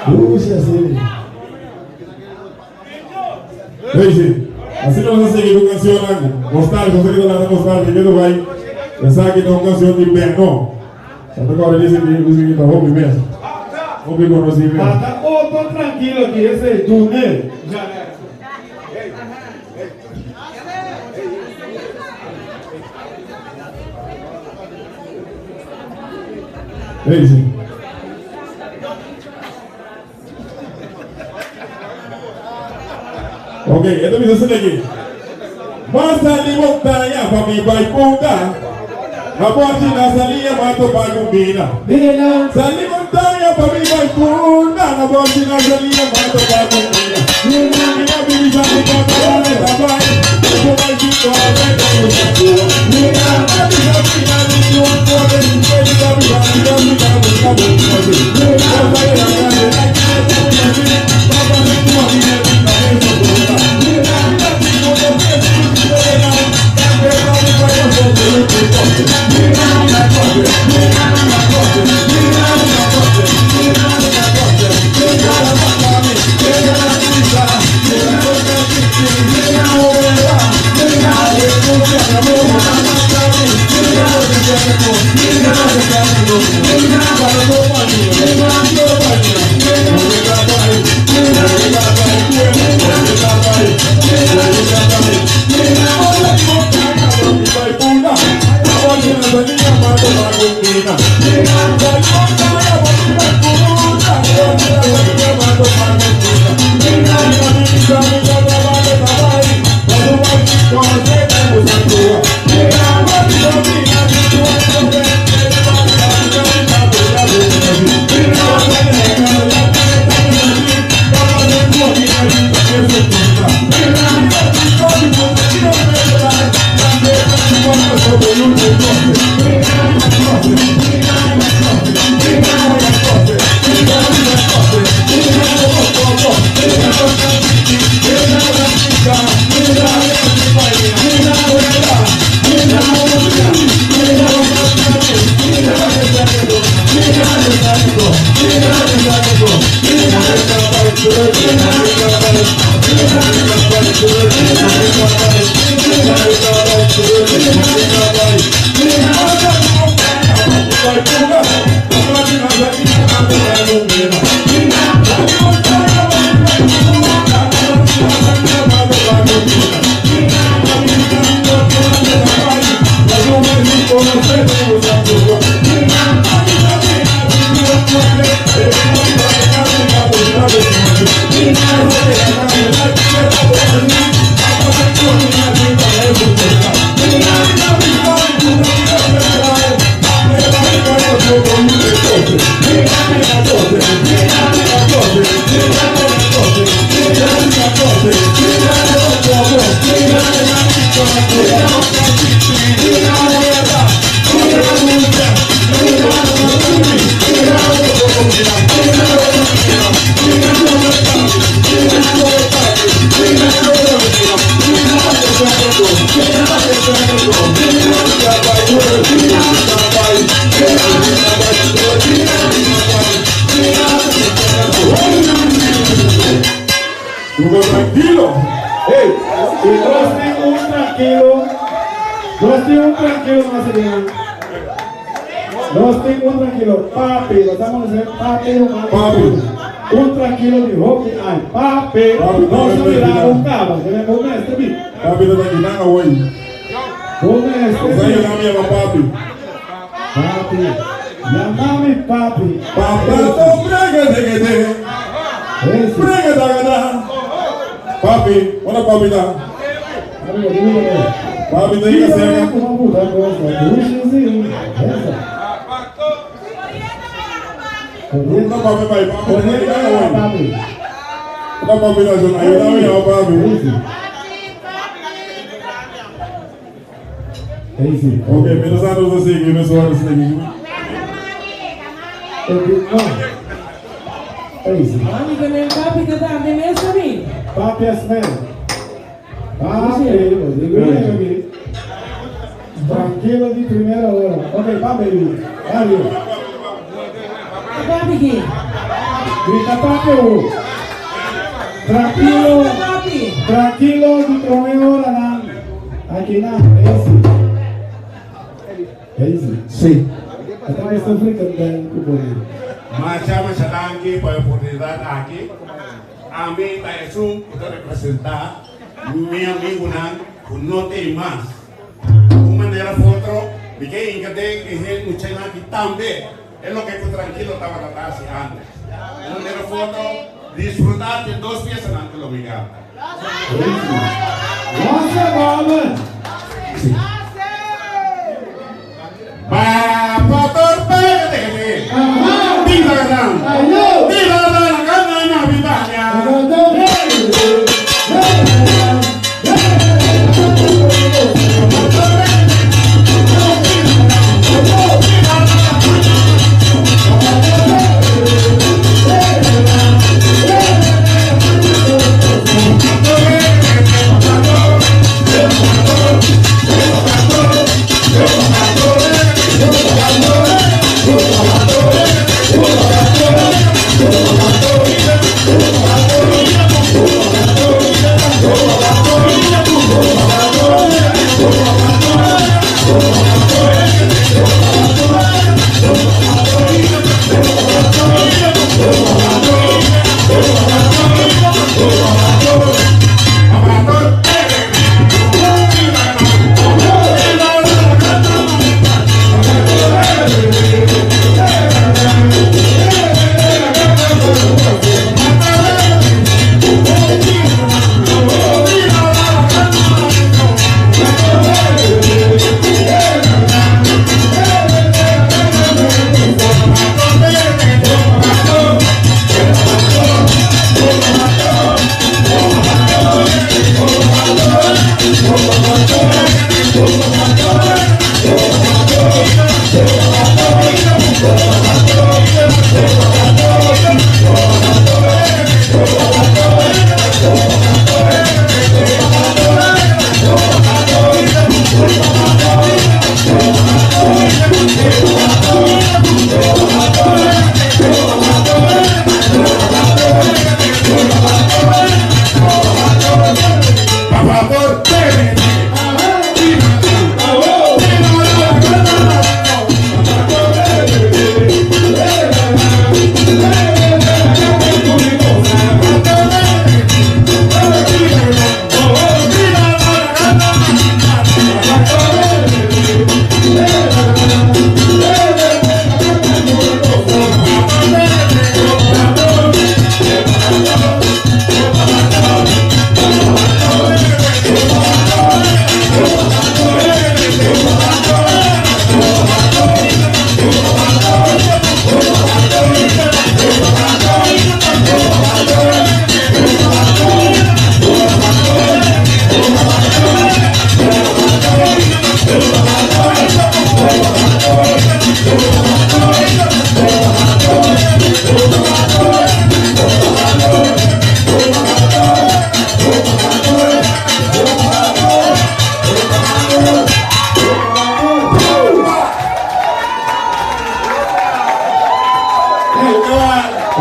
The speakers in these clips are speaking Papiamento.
Dushi asina. Daisy, asina nos a sigui ku kansionnan nostalgia, nos a keda lanta nostalgia ketu bai. Esaki ta un kansion di Beno. Santa Cora dice ki musica ki ta hopi mes. Hopi konosí mes. Ata otro trankilo aki, esei Dune. Daisy. Ok, e ta bisa asina aki. M'a sali montaña pa mi bai punta, Na bochi na salia m'a topa ku Mina. Sali montaña pa mi bai punta, Na bochi na salia m'a topa ku Mina. Mina bibi sa mi kota bale ta bai, Ku bai si kore ta usa kua. Mina bisa Mina mi ku kore, Baby ta bisa mi ta bisa buska bo. Tudo tranquilo. Hey, y nos tin un trankilo, nos tin un trankilo mas adelante. Nos tin un trankilo, papi, lo estamos diciendo papi, humano. Papi. Un trankilo di hopi ay, papi, Papi, nos papi, mira papi. un caba, que me come este bi. Papi ta tranquilanga hoy. Come este Sa bi. yo na mi llama papi. Papi, llámame papi. Papa to brega de que te. Ese. Brega da da. Papi, ora papi ta. Arriba, arriba. Papi ta que cerca. Uma puta cosa, dushi esa. No papi pai, papi ta Corriendo, tranquilanga hoy. papi. No papi ta yo na yo na mi llama papi. Easy. Easy. Ok, mientras tanto nos sigue, me suena sigue. No. Easy. Mami que men papi te da de mes a mí. Papi Asmel. Papi, lo digo yo aquí. Tranquilo de primera hora. Ok, papi. Mario. Papi aquí. Grita papi awo. Trankilo, trankilo di prome ora nan. Aki nan, Easy. Easy. Sí. E ta mester frikandel ku boli. Masha masha danki pa e oportunidat aki. Ami ta esun ku ta representá mi amigunan ku no t'ei mas. Un manera of otro mi ke hinka den e hel muchanan aki tambe e loke ku Trankilo tabata ta hasi antes. Un manera of otro disfrutá di e dos piesanan ku lo mi ganta. Gracias, Baba. Ba pa tor pe ke te ke te. Viva Gazan! Viva Gazan! Gana na viva!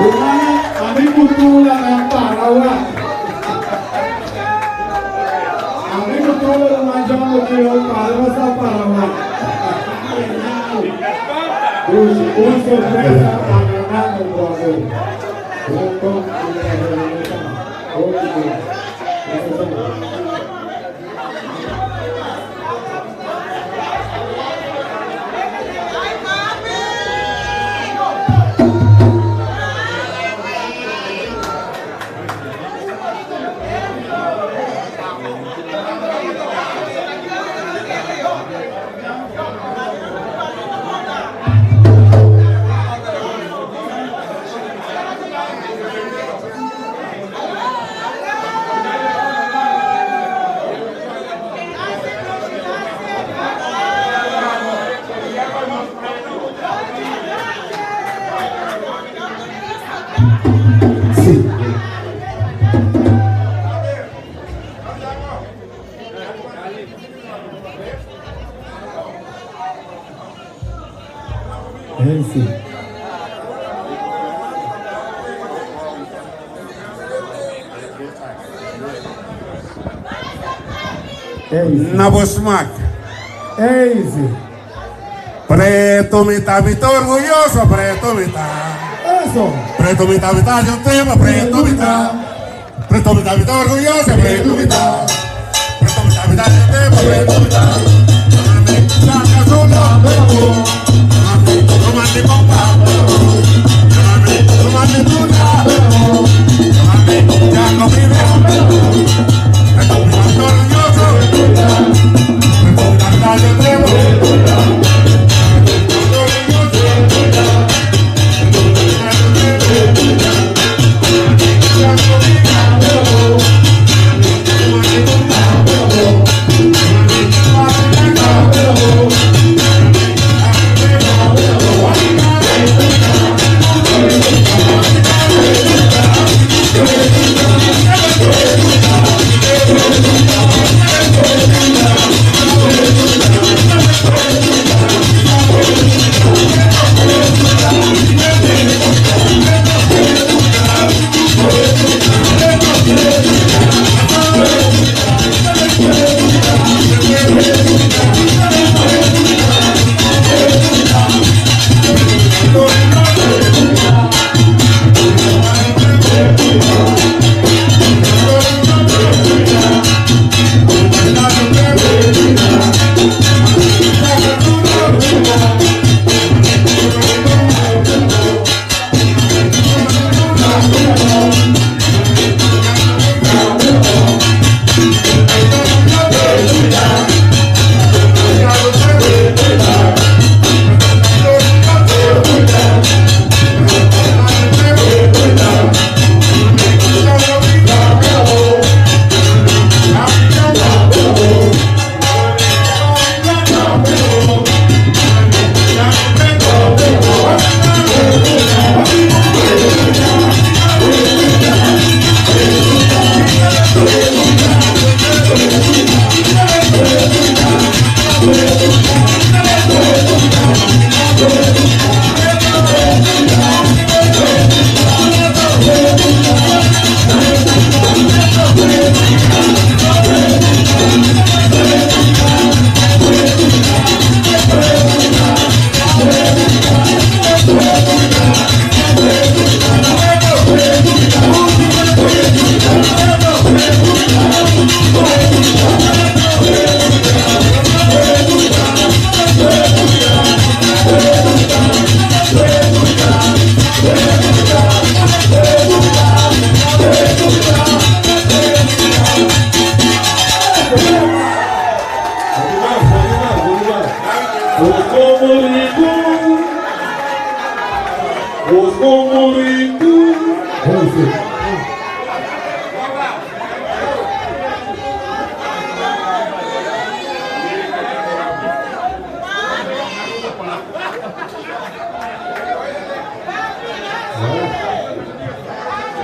Rumana, ami cultura na Paraguay. Ami cultura na Manjão do Rio, para Paraguay. Un sorpresa agradable, brother. Nancy. Na bo smak. Easy. Preto mi ta, mi ta orguyoso, preto mi ta. Eso. Preto mi ta, mi ta, yo tema, preto mi ta. Preto mi ta, mi ta orguyoso, preto mi ta. Preto mi ta, mi ta, yo tema, preto mi ta. Mami, saca solo, mami, mami, bomba. Mami, mami, tuna. Mami, ya no vive. Preto mi ta, mi ta orgulloso. Preto mi ta, mi ta, yo tema.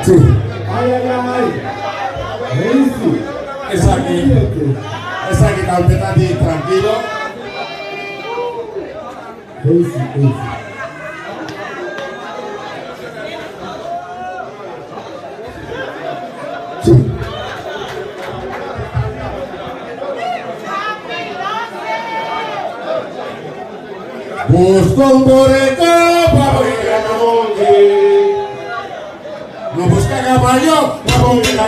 Sí. Ay, ay, ay. Easy. Esaki, esaki tambe ta di Trankilo. Easy, easy. Sí. Buska un boreko pa bringa na monte. No buska kabayo pa bringa.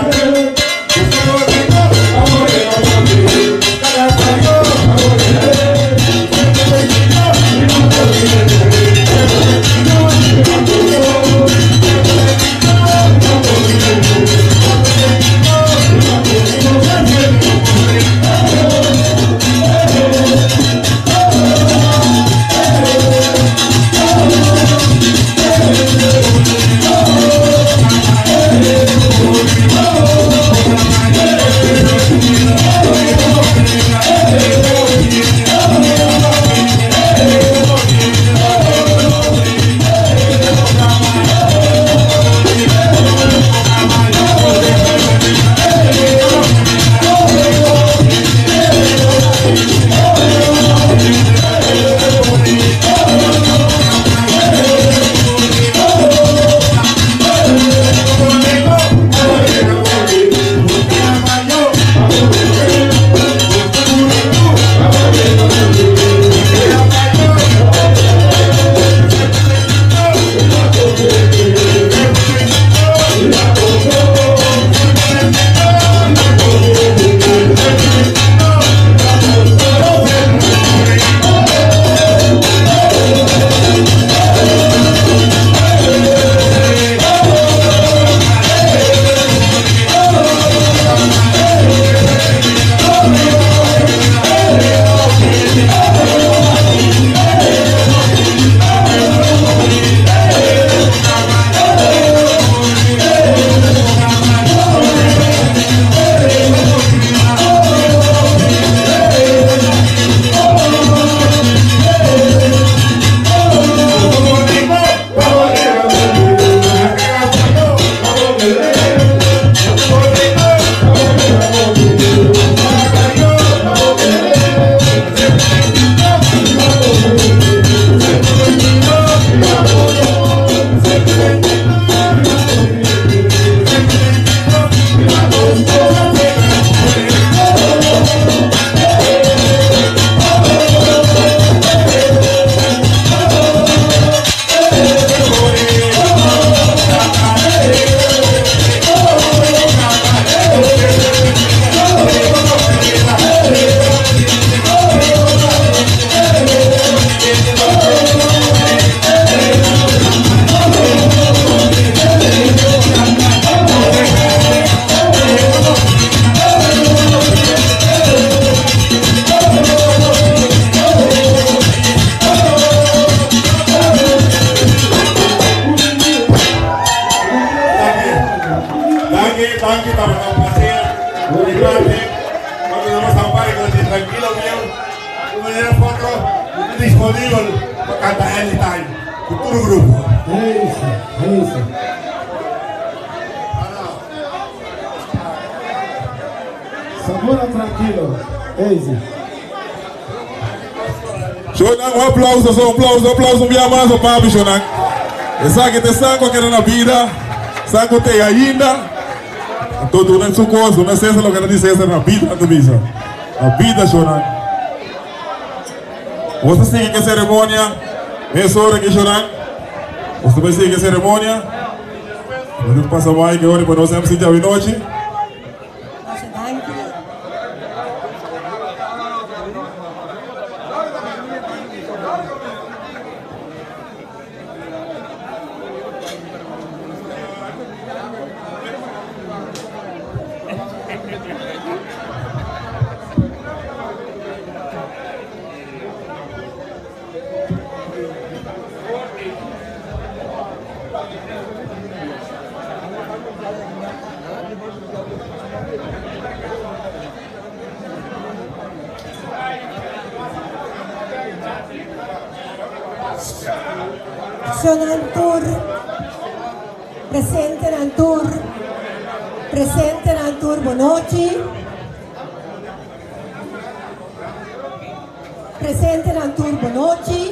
Buska boreko pa bringa na monte. Buska kabayo pa bringa. Danki, tabata un placer. Di parte, cuando nos a pari con tranquilo bien, un manera u otro, disponibel pa canta anytime, cu tur grupo. Eso, eso. Zamora tranquilo. Easy. Shonan, un aplauso, so, aplauso, aplauso, un bia mas pa papi, Shonan. Esaki ta esnan cu a keda na bida, esnan cu t'ey ainda. Anto duna su cos, duna Cesar loke ta di Cesar na bida, nan ta bisa. Na bida, Shonan. Nos ta sigui cu e ceremonia mesora aki, Shonan. Nos ta bay sigui cu e ceremonia. Nos ta pasa mic ahora pa nos MC djawe nochi. Masha danki. Shonan tur, presentenan tur, presentenan tur, bonochi. Presentenan tur, bonochi.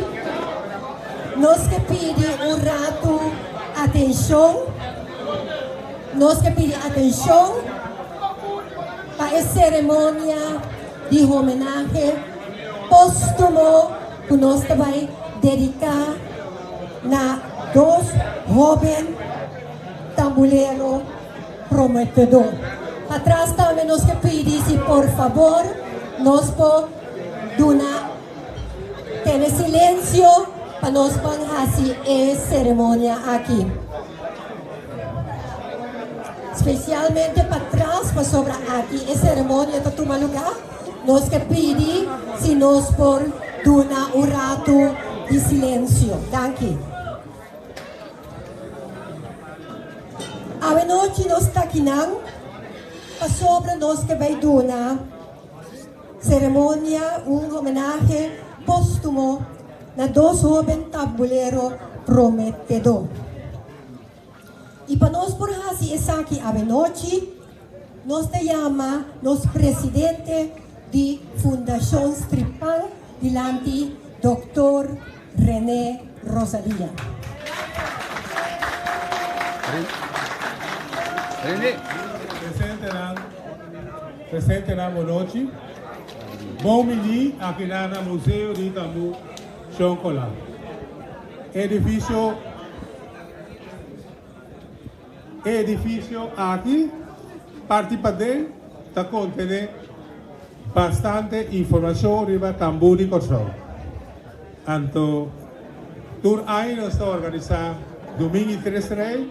Nos ke pidi un ratu atenshon. Nos ke pidi atenshon pa e seremonia di homenahe póstumo ku nos ta bai dediká na dos hóben tambulero prometedor. Patras tambe nos ke pidi si por fabor nos por duna tene silensio pa nos por hasi e seremonia aki. Spesialmente patras pasobra aki e seremonia ta tuma lugá, nos ke pidi si nos por duna un ratu di silensio. Danki. Awe nochi nos ta akinan pasobra nos ke bai duna seremonia un homenahe póstumo na dos hóben tambulero prometedó. I pa nos por hasi esaki awe nochi, nos ta yama nos presidente di Fundashon Stripan dilanti Dòktor René Rosalia. Presentenan, presentenan bonochi. Bon bini aki na na Museo di Tambú Shon Colá. Edificio E edificio aki parti paden ta contene bastante informacion riba Tambú di Corsou. Anto tur aña nos ta organisa Domingo Tres Rey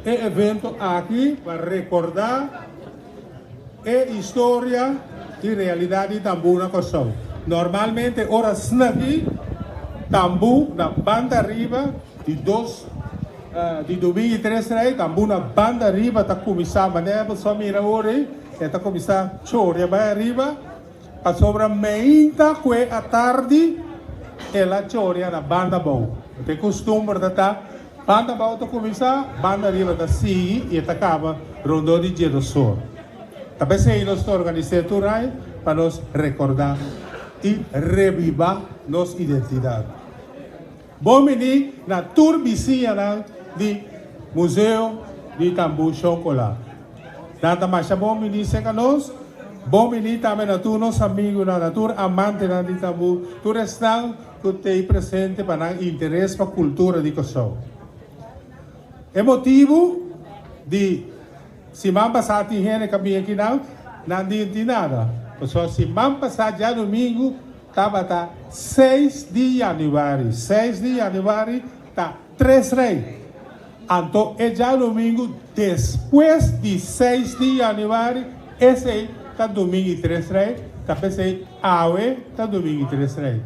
e evento aki pa recorda e historia y realidad di tambú na Kòrsou. Normalmente ora snaki tambú na banda riba di dos di domingo y tres rei, tambú na banda riba ta kuminsá manera bo sa mira ora ei, e ta kuminsá choria bai ariba pasobra meinta ku e atardi el a choria na banda abou. E kustumber ta ta Banda abou ta kuminsá, banda ariba ta sigui i e ta kaba rondó di Djedosor. Ta p'esei nos ta organis'é tur ai pa nos rekordá i rebibá nos identidat. Bon bini na tur bisiñanan di Museo di Tambú Shonkola. Nan ta masha bon bini serka nos. Bon bini tambe na tur nos amigunan, na tur amantenan di tambú, tur esnan ku t'ei presente pa nan interes pa kultura di Kòrsou. E motibu di siman pasá tin hende ka bin akinan, nan di tin nada. Pasobra siman pasá djadumingu tabata seis di yanüari. Seis di yanüari ta tres rei. Anto e djadumingu despues di seis di yanüari, esei ta dumingu i tres rei, ta p'esei awe ta dumingu i tres rei.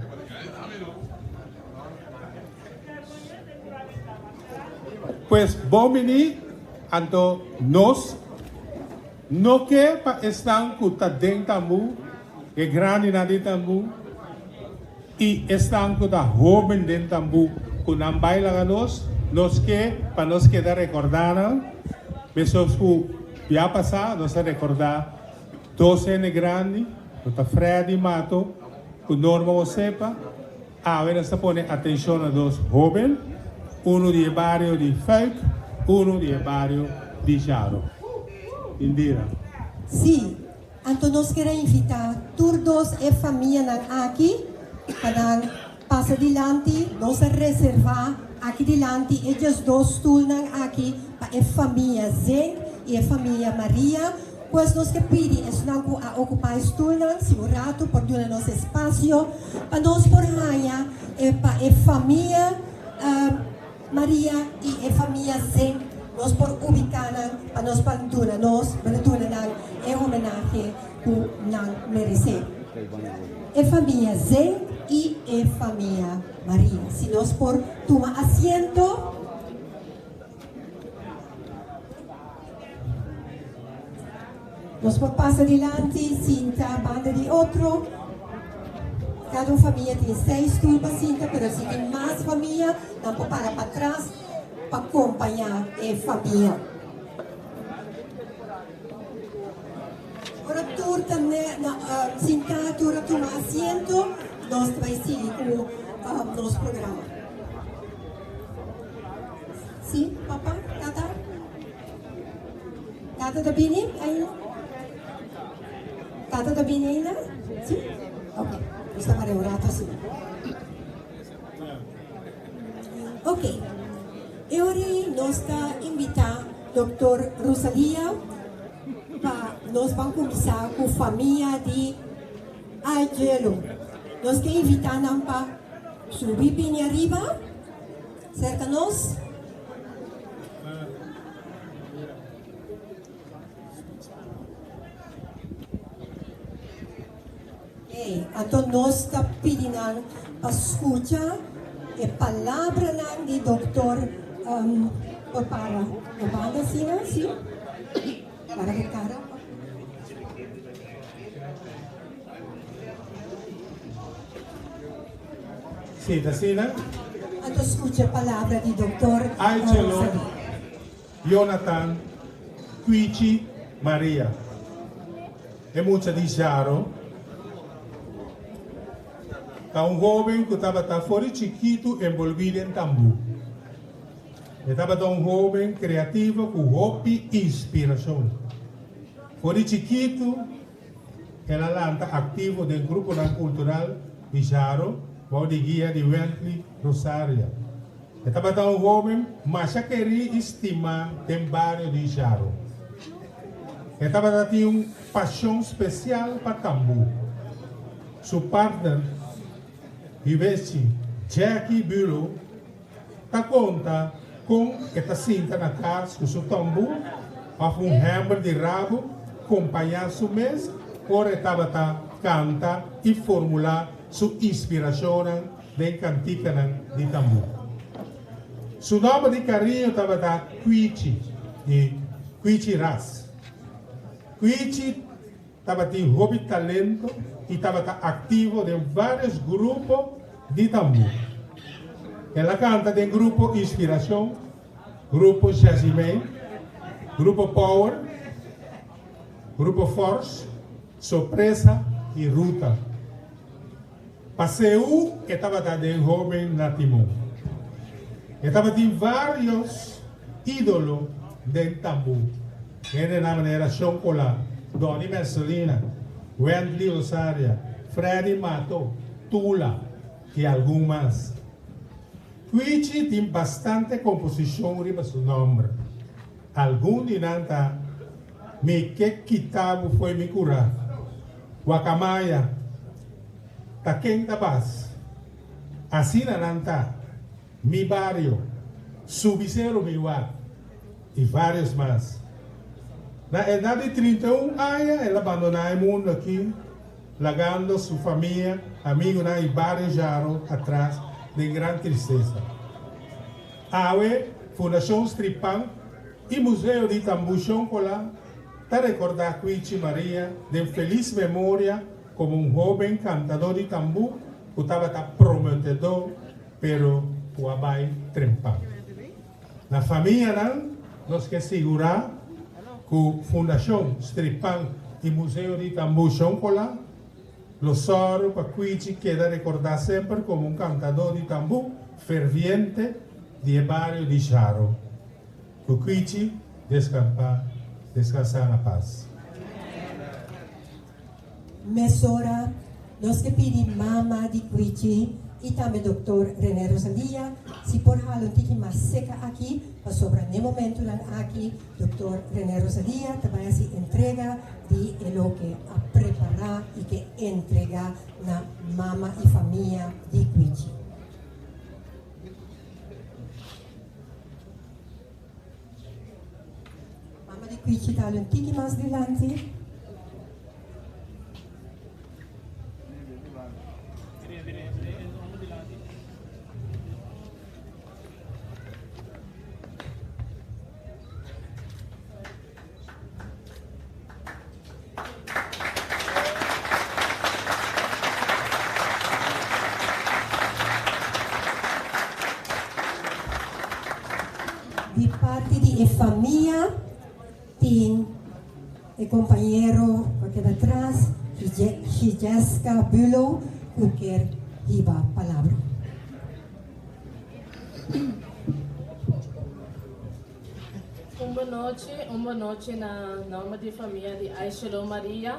Pues bon bini anto nos. No ke pa esnan ku ta den tambú, e grandinan den tambú i esnan ku ta hóben den tambú ku nan bai laga nos, nos ke pa nos keda rekordá nan, meskos ku bia pasá nos a rekordá dos hende grandi, ku ta Freddy Mato ku Norma Osepa. Awe nos ta pone atenshon na dos hóben, unu di e bario di Fuik, unu di e bario di Jaro. Indira. Sí, anto nos kier a invitá tur dos e famianan aki pa nan pasa dilanti. Nos a reservá aki dilanti e diesdos stulnan aki pa e famia Zink i e famia Maria. Pues nos ke pidi esnan ku a okupá e stulnan si un ratu por duna nos espasio pa nos por haña e pa e famia Maria i e famia Zink nos por ubiká nan pa nos por duna nos por duna nan e homenahe ku nan meresé. E famia Zink i e famia Maria. Si nos por tuma asiento. Nos por pasa dilanti, sinta banda di otro. Cada un famia tin seis stoel pa sinta, pero si tin mas famia, nan por para patras pa compaña e famia. Ora tur ta sinta, tur a tuma asiento, nos ta bay sigui cu nos programa. Sí, papa, tata? Tata ta bini ainda? Tata ta bini ainda? Sí? Ok, nos ta para un rato asina. Ok, e ora ei nos ta invita Doctor Rosalia pa nos ban cuminsa cu famia di Angelo. Nos ke invita nan pa subi bini ariba. Serka nos. Ey, anto nos ta pidi nan pa scucha e palabranan di Doctor um, por para na banda asina, si? Para de cara. Si, ta asina. Anto scucha palabra di Doctor Angelo Jonathan Quichi Maria, e mucha di Jaro, ta un hoben cu tabata for di chikitu enbolbi den tambu. E tabata un hoben creativo cu hopi inspiracion. For di chikitu El a lanta aktivo den gruponan kultural di Jaro bou di guia di Wentley Rosaria. E tabata un hoben masha kerí i stimá den bario di Jaro. E tabata tin un pashon spesial pa tambú. Su partner, Hibechi Jackie Bulo, ta konta kon e ta sinta na kas ku su tambú òf un hèmber di rabu kompañá su mes ora e tabata kanta i formulá su inspirashonnan den kantikanan di tambú. Su nòmber di kariño tabata Kwichi di Kwichi Ras. Kwichi Tabatin hopi talento i tabata aktivo den vários grupo di tambú. El a kanta den grupo Inspiracion, grupo Jazimei, grupo Power, grupo Force, Sorpresa i Ruta. Pa Seú e tabata den hoben na timon. E tabatin vários ídolo den tambú, hendenan manera Shon Colá, Donny Mercelina, Wendley Rosaria, Freddy Mato, Tula i algun mas. Kwichi tin bastante komposishon riba su nòmber. Algun di nan ta Mi ke kita bo fo'i mi kura, Wakamaya, Ta ken ta bas, Asina nan ta, Mi bario, Subi seru mi wak, i vários mas. Na edat di 31 aña el a bandoná e mundu aki, lagando su famia, amigunan i bario Jaro atras den gran tristesa. Awe, Fundashon Stripan i Museo di Tambú Shonkola. ta rekordá Quichi Maria den felis memoria komo un hóben kantadó di tambú ku tabata prometedó pero ku a bai trempan. Na famianan nos ke sigurá ku Fundashon Stripan i Museo di Tambú Shon Colá lo sòru pa Quichi keda rekordá semper komo un kantadó di tambú ferviente di e bario di Sharo. Ku Quichi deskampa deskansá na pas. Mesora nos ke pidi mama di Quichi i tambe Doktor Rene Rosalia si por hala un tiki mas seka aki pasobra n'e momentunan aki Doktor Rene Rosalia ta bai hasi entrega di e loke a prepará i ke entregá na mama i famia di Quichi. Mama di Quichi ta hala un tiki mas dilanti. Di parti di e famia tin e kompañero ku a keda tras, Gijeska Bulo, ku kier hiba palabra. Un bonochi, un bonochi na nomber di famia di Aishelo Maria.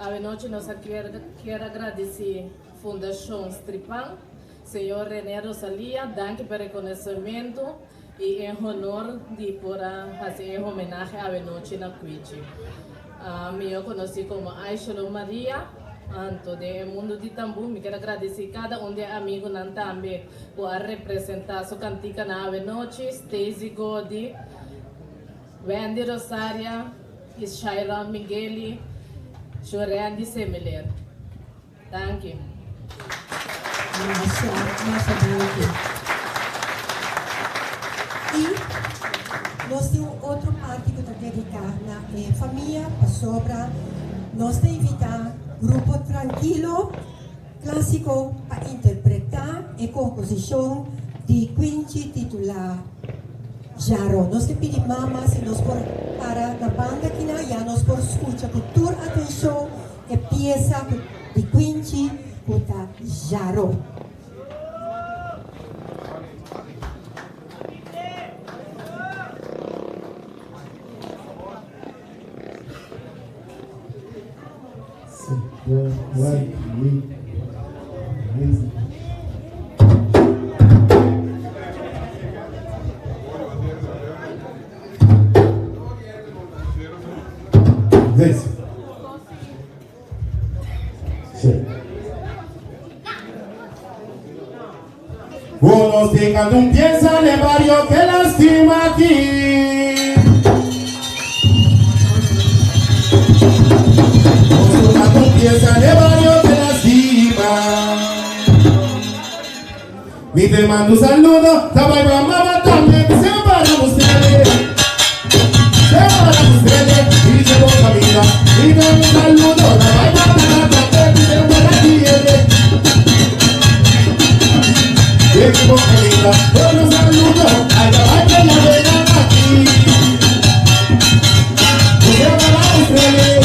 Awe nochi nos a kier kier a gradisi Fundashon Stripan, señor Rene Rosalia, danki pa e rekonosementu i e honor di por a hasi e homenahe awe nochi na Kwichi. Mihó konosí komo Aishelo Maria. Anto den e mundu di tambú mi kier a gradisi kada un di e amigunan tambe ku a representá su kantikanan awe nochi, Stacy Godi, Wendy Rosaria i Shaira Migueli, Jorandy Semiler. Danki. Masha, masha danki. I nos tin un otro parti ku ta dediká na e famia pasobra nos ta invitá Grupo Trankilo Klásiko pa interpretá e komposishon di Quinchi titulá Jaro. Nos ta pidi mama si nos por para na banda kina ya nos por skucha ku tur atenshon E piesa ku di Quinchi ku ta Jaro. Uno se canta un pieza de barrio que lastima aquí. Uno canta un pieza de barrio que lastima. Mi te mando un saludo, tabay pa mamá también, se para ustedes. Se para ustedes, y se boca vida. Y te mando un saludo, tabay pa mamá también, se para ustedes. Y boca vida, un saludo, ay, ay, que ya vengan aquí. Se para ustedes.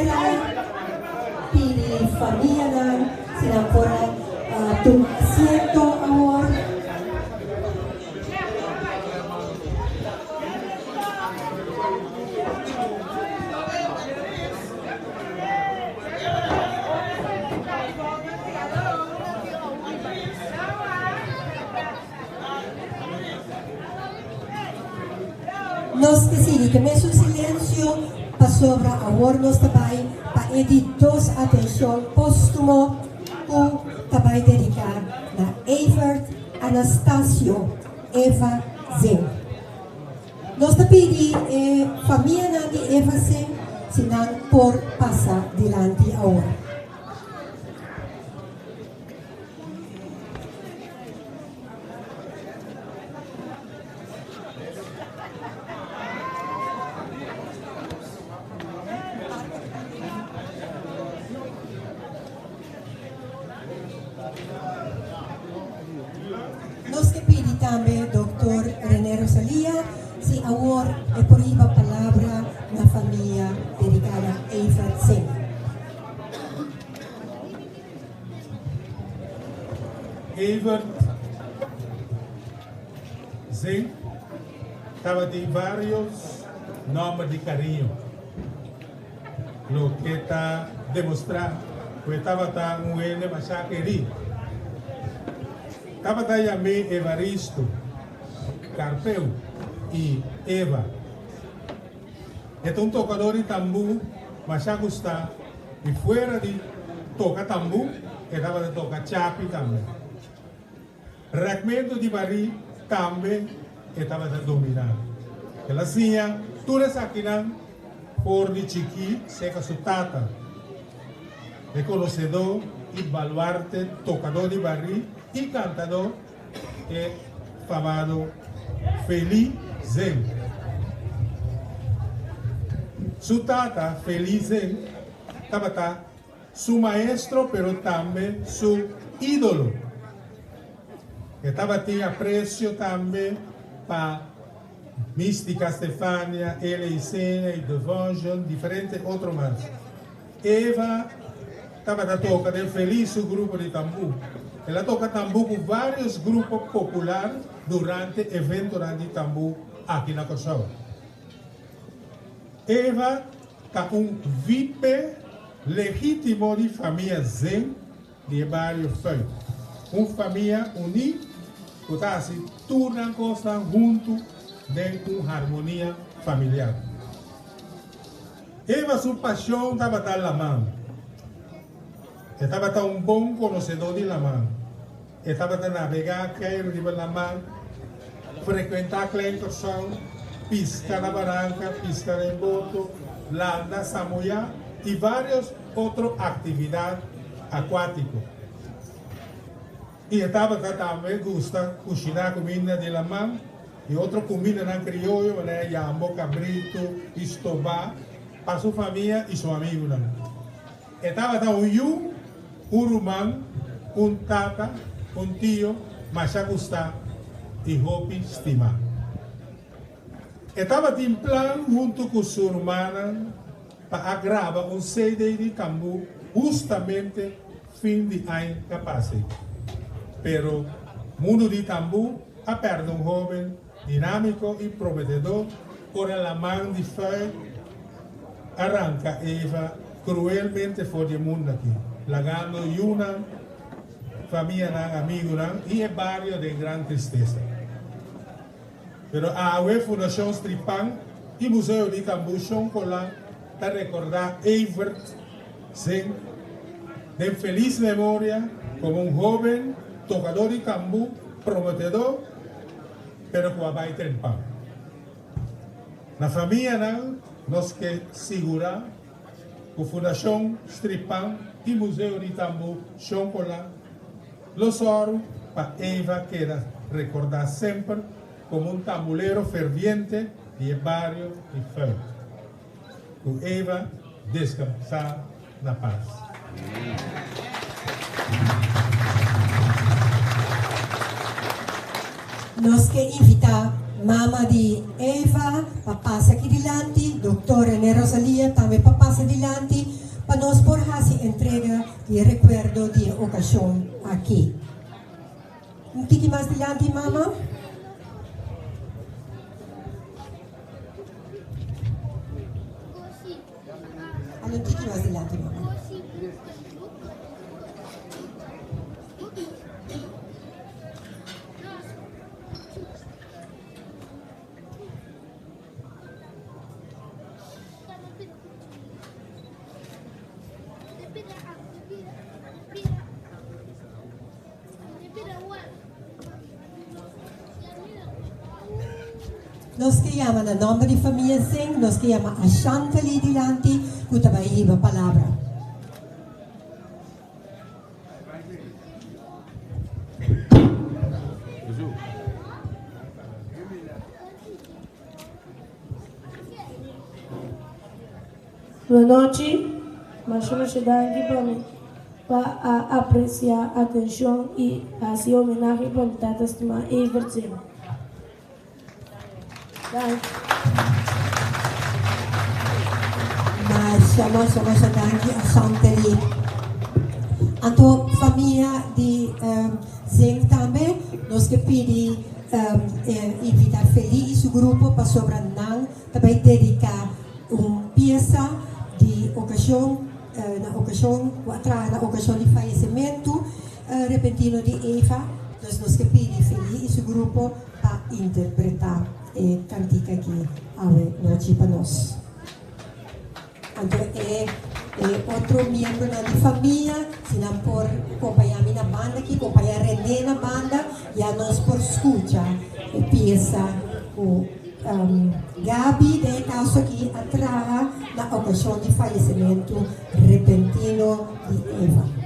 kier a pidi famianan si nan por a tuma asiento awor. Nos ta sigui ku e mesun silensio pasobra awor nos ta bai pa e di dos atenshon póstumo ku ta bai dediká na Evert Anastasio Eva Zeng. Nos ta pidi e famianan di Eva Zeng si nan por pasa dilanti awor. Nos ke pidi tambe Doctor Rene Rosalia si awor e por hiba palabra na famia dedica na Evert Singh. Evert Zink tabatin varios nomber di cariño, loke ta demostra cu e tabata un hende masha keri. Tabata yam'é Evaristo, Carpeu y Eva. E ta un tokadó di tambú masha gustá i fuera di toka tambú e tabata toka chapi tambe. Rèkmentu di barí tambe e tabata dominá. El a siña tur esakinan for di chikí serka su tata, e konosedó i baluarte tokadó di barí i kantadó E famado Feli Zeng. Su tata, Feli Zeng, tabata su maestro pero tambe su ídolo. E tabatin aprecio tambe pa Mística Stefania, Ele Isenia y Devonjon, diferente otro mas. Eva tabata toka den Feliz su grupo di tambú. El a toka tambú ku vários grupo popular durante eventonan di tambú aki na Kòrsou. Eva ta un vipe legítimo di famia Zeng di e bario Fuik. Un famia uní ku ta hasi tur nan kosnan huntu den un harmonia familiar. Eva su pasion tabata laman. E tabata un bon konosedó di laman. E tabata nabegá keiru riba laman, frekuentá Klein Kòrsou, piska na baranka, piska den boto, landa, samuyá i vários otro aktividat akuátiko. I e tabata tambe gusta kushiná kuminda di laman i otro kumindanan krioyo manera yambo, kabritu i stobá pa su famia i su amigunan. E tabata un yu, un ruman, un tata, un tio masha gustá i hopi stimá. E tabatin plan huntu ku su rumannan pa a graba un CD di tambú hustamente Fin di añ ta pasa ei. Pero mundu di tambú a pèrdè un hóben dinámiko i prometedó ora laman di fui a ranka Eva kruelmente for di e mundu aki, lagando yunan, famianan, amigunan i e bario den gran tristesa. Pero awe Fundashon Stripan i Museo di Tambú Shon Colán ta rekordá Evert Zink den felis memoria komo un hóben tokadó di tambú prometedó pero ku a bai trempan. Na famianan nos ke sigurá ku Fundashon Stripan i Museo di Tambú Shon Colán Lo sòru pa Eva keda rekordá semper komo un tambulero ferviente di e bario di Fuik. Ku Eva deskansá na pas. Nos ke invitá mama di Eva pa pasa aki dilanti, Doktor Rene Rosalia tambe pa pasa dilanti. pa nos por hasi entrega di e rekuerdo di e okashon aki. Un tiki mas dilanti, mama. Hala un tiki mas dilanti, mama. Nos ke yama na nòmber di famia Singh, nos ke yama Ashantali dilanti ku ta bai hiba palabra. Buenochi, masha masha danki pa mi pa a aprecia atencion y haci homenahe pa mi tata stima Evert Zim. Danki. Masha masha masha danki Ashanteli. Anto famia di Zink tambe nos ke pidi invita Feli y su grupo pasobra nan ta bay dedica un pieza di ocasion na ocasion cu a traha na ocasion di fayecimento repentino di Eva. Dus nos ke pidi Feli y su grupo pa interpreta e cantica aki awe nochi pa nos. Anto e e otro miembronan di famia, si nan por compaña mi na banda aki, compaña Rene na banda, ya nos por scucha e pieza cu Gaby den e caso aki a traha na ocasion di fayecimento repentino di Eva.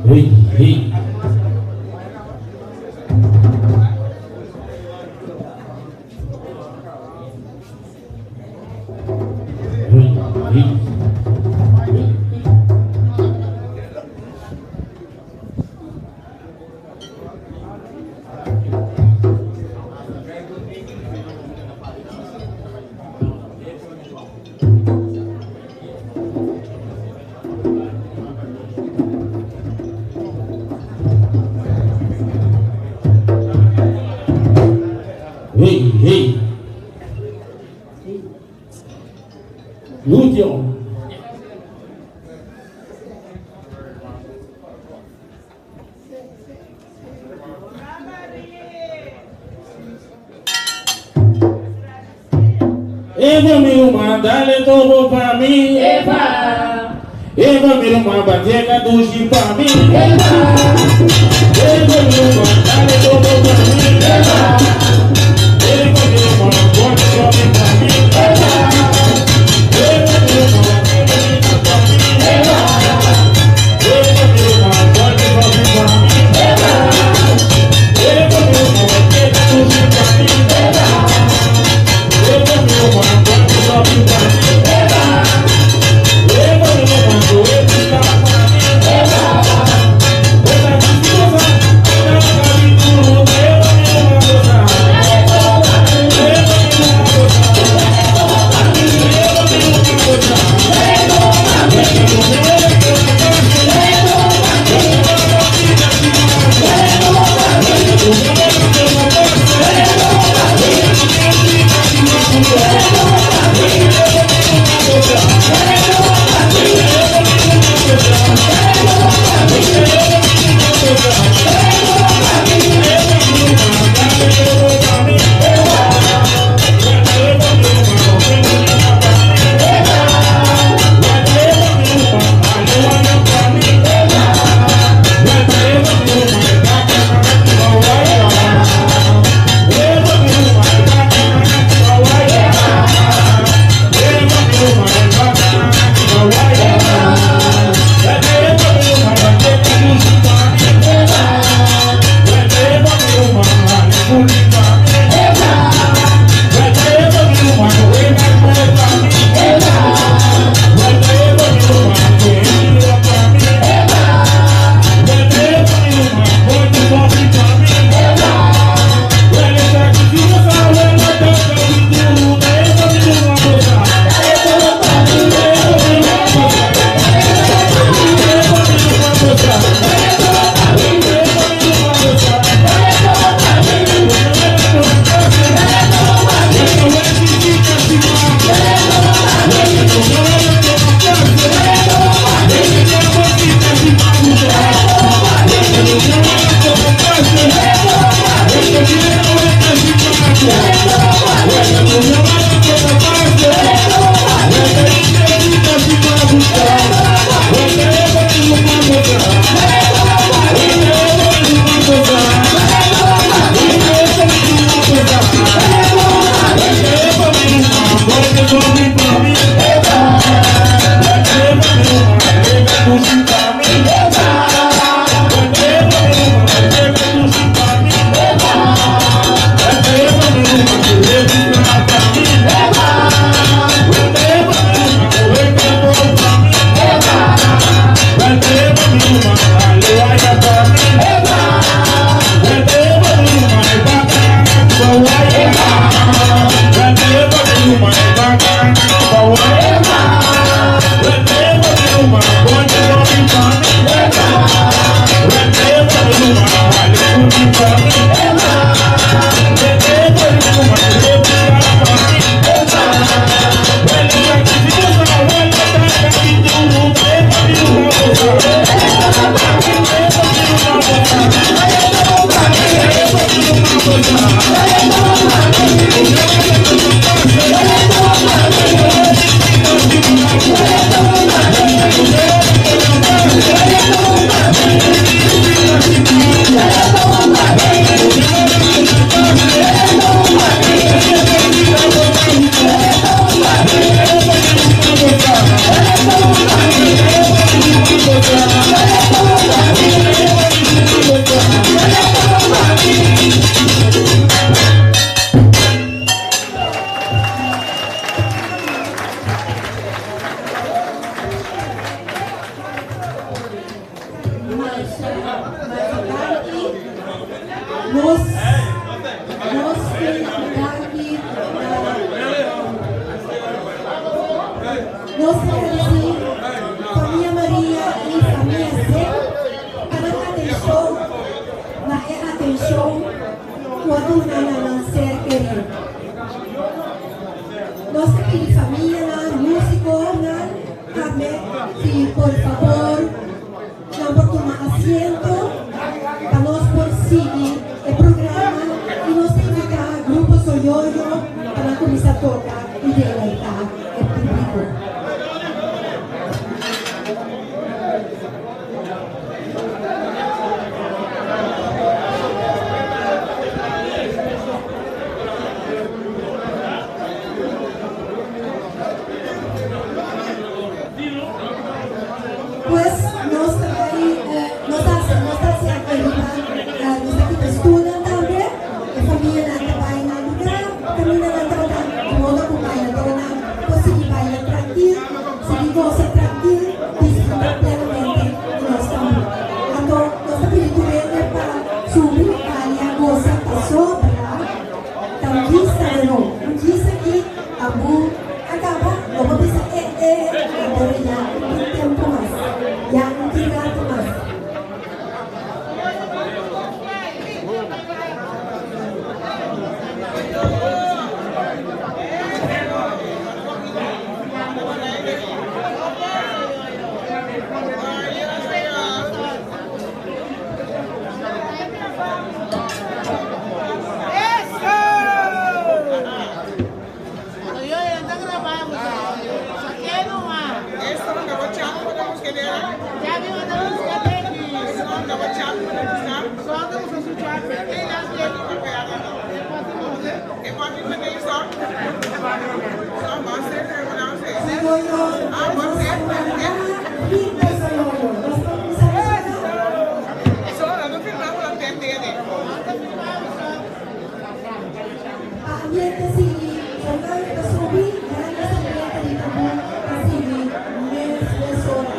Hey, hey. Hey, hey. Lucio. Eva mi ruman, dale todo pa mi. Eva. Eva mi ruman, bateka dushi pa mi. Eva. Eva mi ruman, dale todo pa mi. Eva. Eva mi ruman, guarda pa mi. Eva. Eva mi ruman, pa mi. Eva. Eva mi ruman, guarda pa mi. Eva. Eva mi ruman, bateka dushi pa mi. Eva. Eva mi ruman, guarda pa mi. Eva. Eva mi ruman, pa mi. Eva. Eva. Masha, masha danki. Nos, nos ke danki na, nos ta gradisí famia Maria i famia Zek pa nan atenshon, na e atenshon ku a duna na nan ser kerí. Nos ta pidi famianan, músikonan, Tambe si por fabor nan por tuma asiento pa nos por sigui e programa y nos ta invita Grupo Soyoyo pa nan cuminsa toca y deleita e publico. Pues nos ta bai, nos ta hasi, nos ta hasi aki riba, nos ta kita stulnan tambe, e famianan ta bai na lugar kaminda nan tabata, di modo ku bailadónan por sigui baila trankil, sigui gosa trankil, disfrutá plenamente di nos tambú. Anto nos ta pidi tur hende pa subi, balia, gosa pasobra ta un djis ta de no, un djis aki tambú a caba, lo bo bisa e e pero ya un tin tempo mas, ya un tin rato mas. Soyoyo, nos a manda linda Soyoyo. Nos por cuminsa disfruta? Pa ambiente sigui, Soyoyo ta subi, ya nos ambiente di tambú ta sigui mes mesora.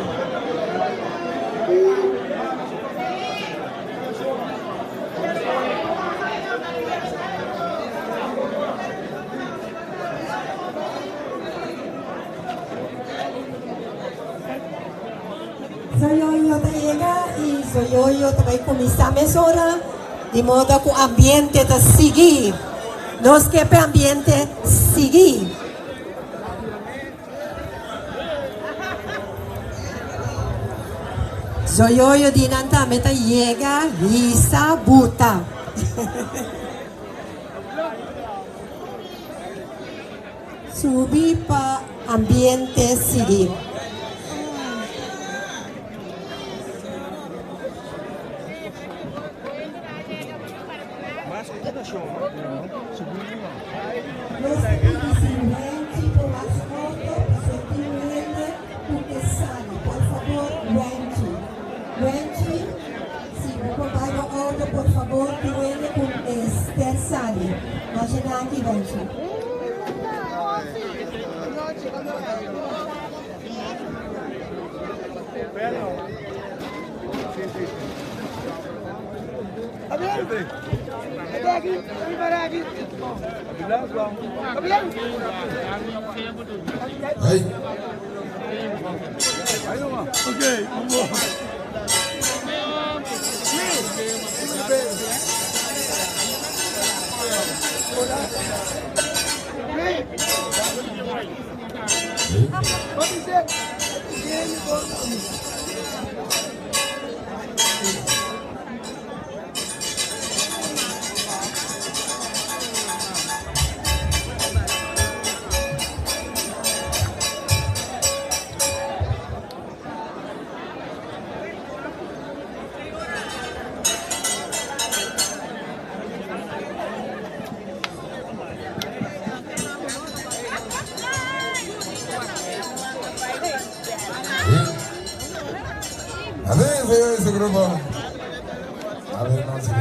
Soyoyo ta yega y Soyoyo ta bay cuminsa mesora, di modo cu ambiente ta sigui. Nos ke p'e ambiente sigui. Soyoyo di nan tambe ta yega hisa buta. Subi pa ambiente sigui. Nos ta pidi sin Wenchi por wak su auto pasobra tin un hende cu ke sali. Por favor Wenchi. Wenchi si bo por bay bo auto por favor tin un hende cu mester sali. Masha danki Wenchi. A ver, no, sí.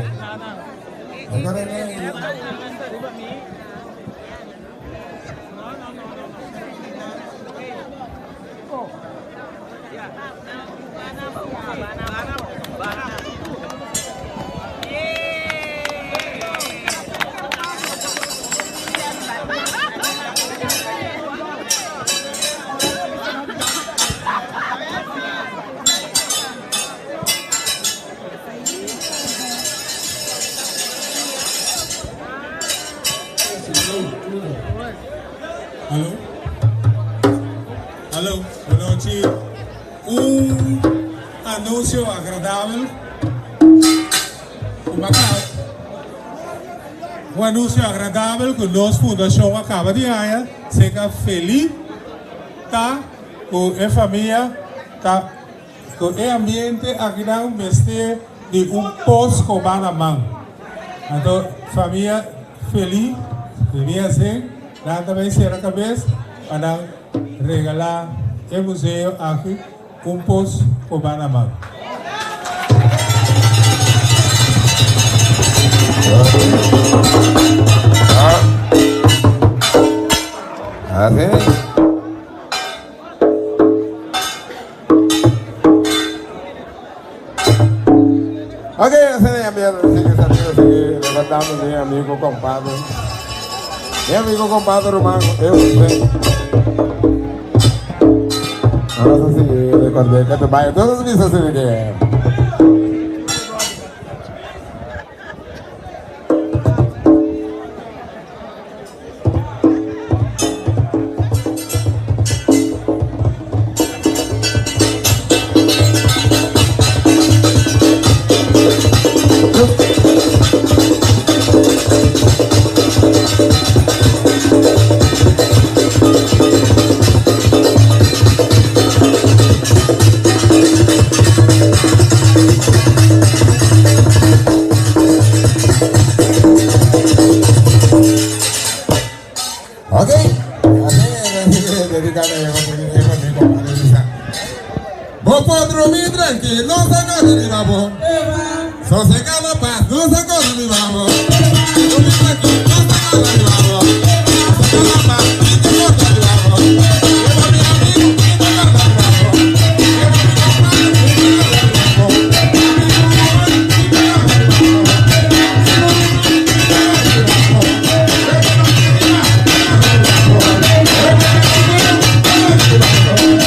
Aló? Aló, bon nochi. Un anunsio agradabel. Un anunsio agradabel ku nos fundashon a kaba di haña, seka Feli ta ku e famia ta ku e ambiente akinan mester di un pos kobá na man. Anto famia Feli, famia Zeng, nan ta bai sera kabes pa nan regalá e museo aki un pos kobá na man. Así. Ok, así amigo, sigue, amigo, sigue levantando mi amigo compadre. Mi amigo compadre Romano, eu sei. Vamos a seguir, recordé que te vaya todos mis así que. Ok, Bo por drumi trankil, no sa cosa di babo. Sosegá na paz, no sa cosa di babo. Drumi trankil, no sa cosa di babo. Sosegá na paz, no sa cosa di babo. Lleva mi amigo, no sa cosa di babo. Lleva mi compadre, no sa cosa di babo.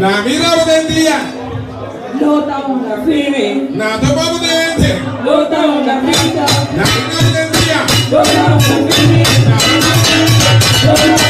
Na mira bo dia. Lo ta una firme. Na topa bo dente. Lo ta una vida. Na mira bo dia. Lo ta una firme. Lo ta una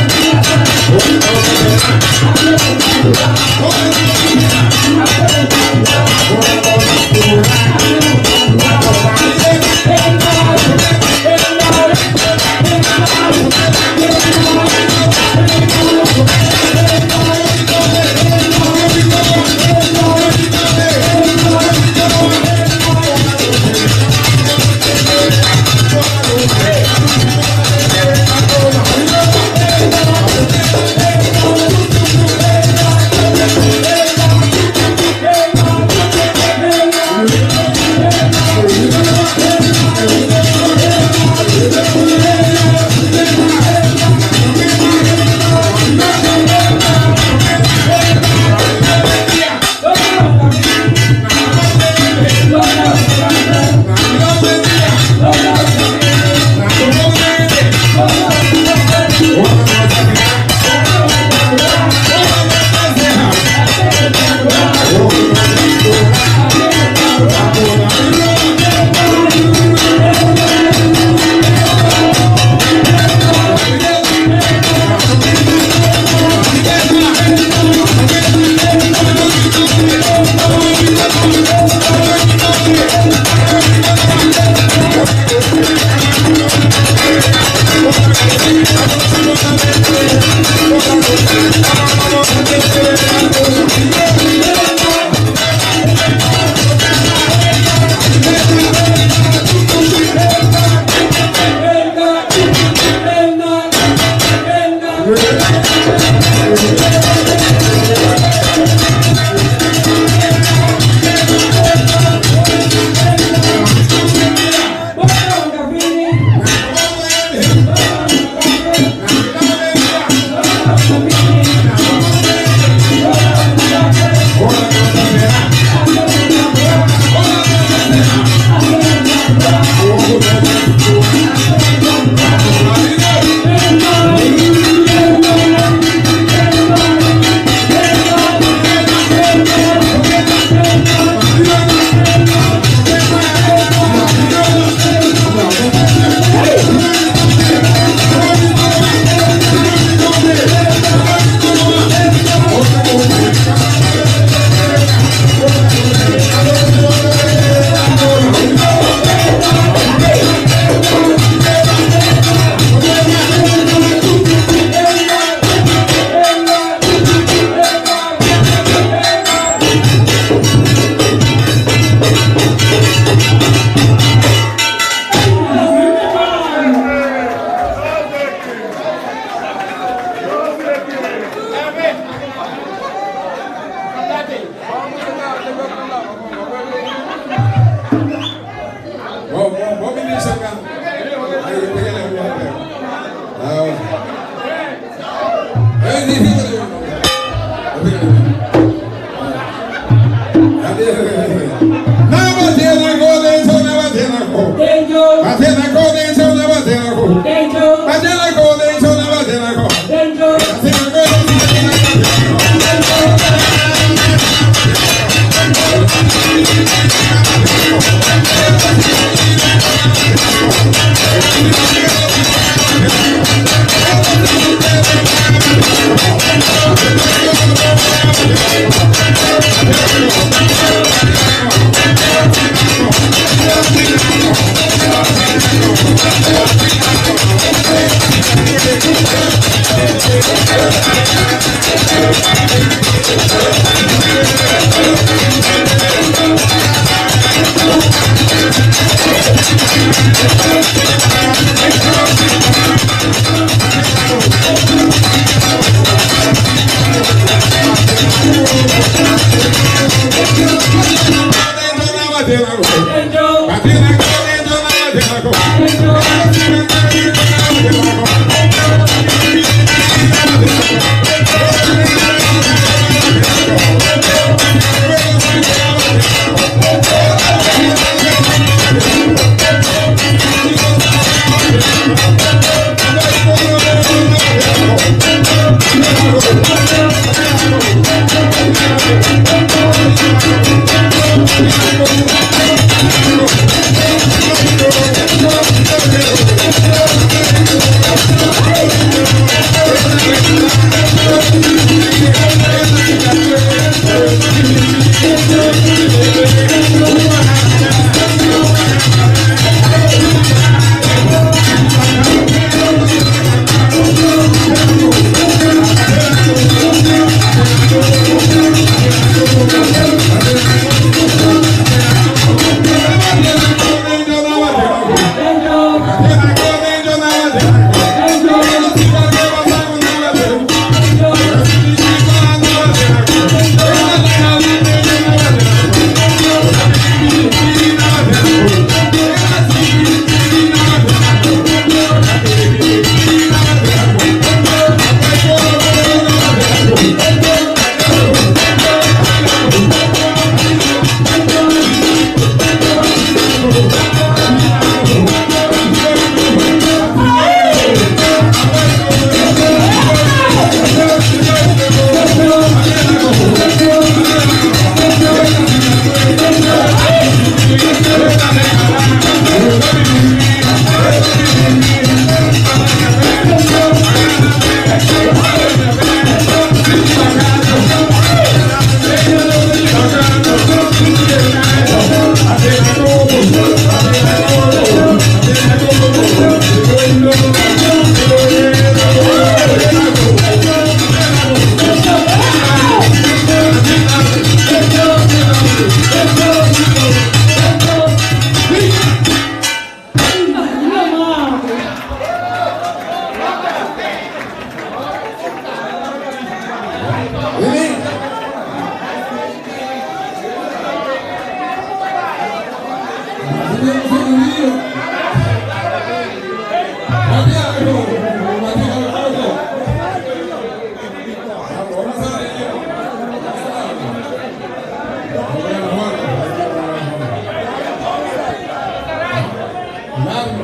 Largo.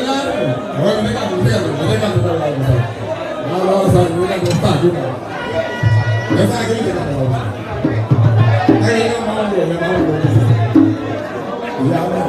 Largo. Ahora me canto, me canto, me canto, me canto. No, no, no, me canto, está aquí. Está aquí, me canto. Ay, no, no, no, no, no. Ya.